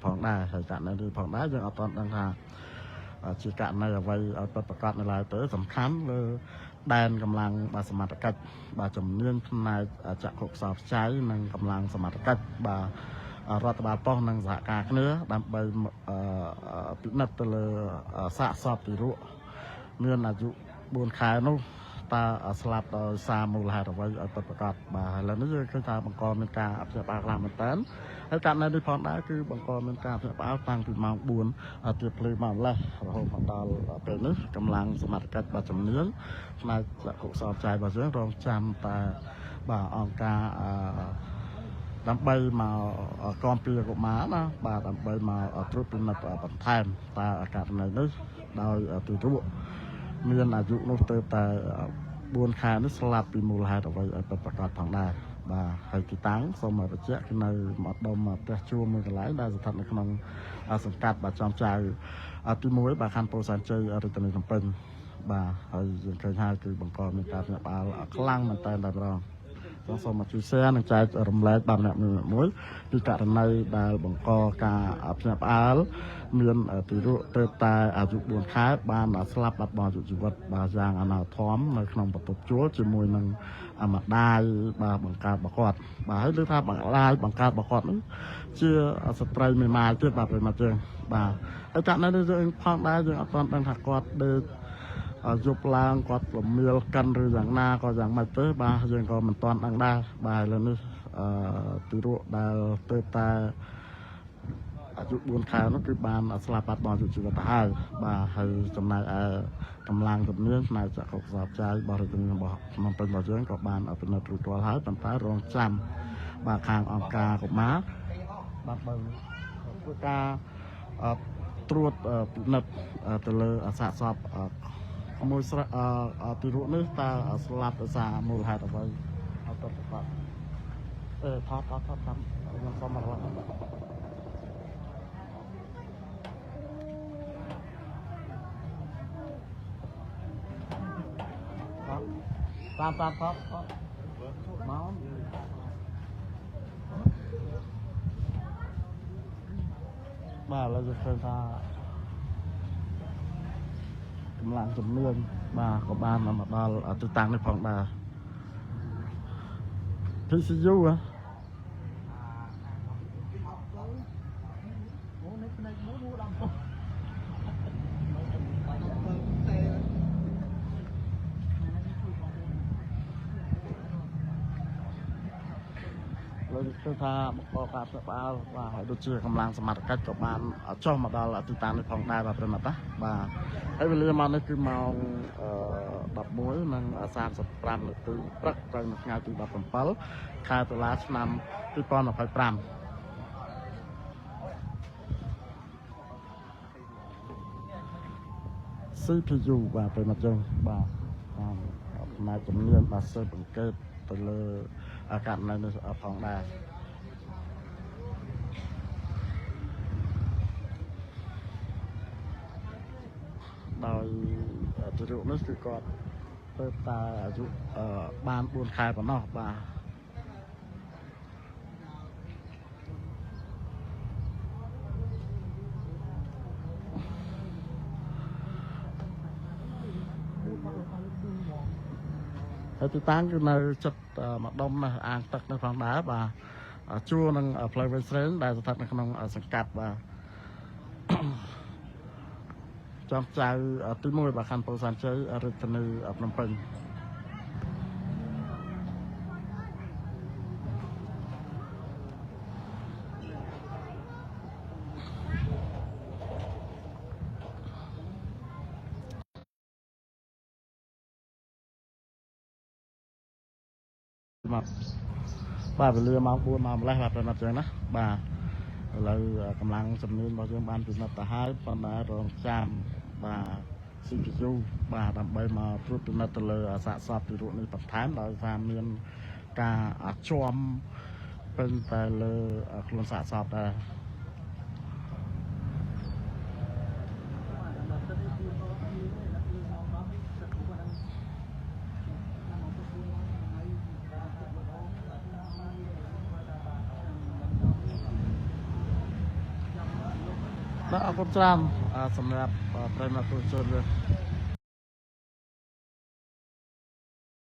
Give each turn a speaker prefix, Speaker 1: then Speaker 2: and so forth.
Speaker 1: ផងដែរហើយករណីនេះផងដែរយើងអត់ទាន់ដឹងថាជាករណីអ្វីឲ្យពិតប្រាកដនៅឡើយទេសំខាន់លើដែនកម្លាំងបាទសមត្ថកិច្ចបាទជំនាញផ្នែកចក្ខុផ្សោផ្ចៃនិងកម្លាំងសមត្ថកិច្ចបាទរដ្ឋបាលប៉ុស្តិ៍និងសហការគ្នាដើម្បីពិនិត្យទៅលើសាកសពទារកមានអាយុ4ខែនោះតើស្លាប់ដោយសារមូលហេតុអ្វីឲ្យពិតប្រាកដបាទឥឡូវនេះយើងឃើញថាបង្កមានការអភិបាលខ្លាំងមែនតើហើយករណីនេះផងដែរគឺបង្កមានការភ្ញាក់ផ្អើលតាំងពីម៉ោង4ទៀបភ្លឺមកម្លេះរហូតមកដល់ពេលនេះកម្លាំងសមត្ថកិច្ចបាទជំនាញផ្នែកចក្ខុសោផ្ចាយរបស់យើងរងចាំតែបាទអង្គការដើម្បីមកគាំពារកុមារណាបាទដើម្បីមកត្រួតពិនិត្យបន្ថែមតើករណីនេះដោយទារកមានអាយុនោះទៅតែ4ខែនេះស្លាប់ពីមូលហេតុអ្វីឲ្យពិតប្រាកដផងដែរបាទហើយទីតាំងសូមបញ្ជាក់គឺនៅម្ដុំផ្ទះជួលមួយកន្លែងដែលស្ថិតនៅក្នុងសង្កាត់បាទចំចៅទី1បាទខណ្ឌពោធិ៍សែនជ័យរាជធានីភ្នំពេញបាទហើយយើងឃើញហើយគឺបង្កមានការភ្ញាក់ផ្អើលខ្លាំងមែនទែនតែម្ដងសូមមកជួយ share និងចែករំលែកបាទម្នាក់មួយពីករណីដែលបង្កការភ្ញាក់ផ្អើលមានទារកទៅតែអាយុ4ខែបានស្លាប់បាត់បង់អាយុជីវិតបាទយ៉ាងអនាធមនៅក្នុងបន្ទប់ជួលជាមួយនឹងម្ដាយបាទបង្កើតរបស់គាត់បាទហើយលើថាម្ដាយបង្កើតរបស់គាត់នោះជាស្ត្រីមេម៉ាយទៀតបាទប្រិមត្តយើងបាទហើយករណីនេះយើងផងដែរយើងអត់ទាន់ដឹងថាគាត់ដេកយប់ឡើងគាត់លមៀលកិនឬយ៉ាងណាក៏យ៉ាងម៉េចទេបាទយើងក៏មិនទាន់ដឹងដែរបាទឥឡូវនេះទារកដែលទៅតែអាយុ4ខែនោះគឺបានស្លាប់បាត់បង់អាយុជីវិតទៅហើយបាទហើយចំណែកឯកម្លាំងជំនាញផ្នែកចក្ខុផ្សព្វផ្សាយរបស់រាជធានីរបស់ភ្នំពេញរបស់យើងក៏បានពិនិត្យរួចរាល់ហើយប៉ុន្តែរងចាំបាទខាងអង្គការកុមារដើម្បីធ្វើការត្រួតពិនិត្យទៅលើសាកសពមួយស្រាទារកនេះតើស្លាប់ដោយសារមូលហេតុអ្វីអត់ទៅបាទថតថតថតតាមខ្ញុំសុំមករត់តាមតាមថតថតមកបាទឥឡូវយើងឃើញថាកម្លាំងជំនាញបាទក៏បានមកដល់ទីតាំងនេះផងដែរ PCU ហ៎លើគឺថាបង្កការភ្ញាក់ផ្អើលបាទហើយដូចជាកម្លាំងសមត្ថកិច្ចក៏បានចុះមកដល់ទីតាំងនេះផងដែរបាទប្រិមត្តណាបាទហើយវេលាមកនេះគឺម៉ោង11:35នាទីព្រឹកទៅនៅថ្ងៃទី17ខែតុលាឆ្នាំ2025 CPU បាទប្រិមត្តយើងបាទតាមផ្នែកជំនាញបាទស៊ើបអង្កេតទៅលើករណីនេះផងដែរដោយទារកនេះគឺគាត់ទៅតែអាយុបាន4ខែប៉ុណ្ណោះបាទហើយទីតាំងគឺនៅចិត្តម្ដុំនៅអាងទឹកនៅផងដែរបាទជួរនឹងផ្លូវវិញស្រេងដែលស្ថិតនៅក្នុងសង្កាត់បាទចំចៅទី1បាទខណ្ឌពោធិ៍សែនជ័យរាជធានីភ្នំពេញបាទវេលាម៉ោង4ម៉ោងម្លេះបាទប្រិមត្តយើងណាបាទឥឡូវកម្លាំងជំនាញរបស់យើងបានពិនិត្យទៅហើយប៉ុន្តែរងចាំបាទ CPU បាទដើម្បីមកត្រួតពិនិត្យទៅលើសាកសពទារកនេះបន្ថែមដោយសារមានការជាំពេញតែលើខ្លួនសាកសពដែរ បាទអរគុណច្រើនសម្រាប់ប្រិយមិត្តទូជនយើង។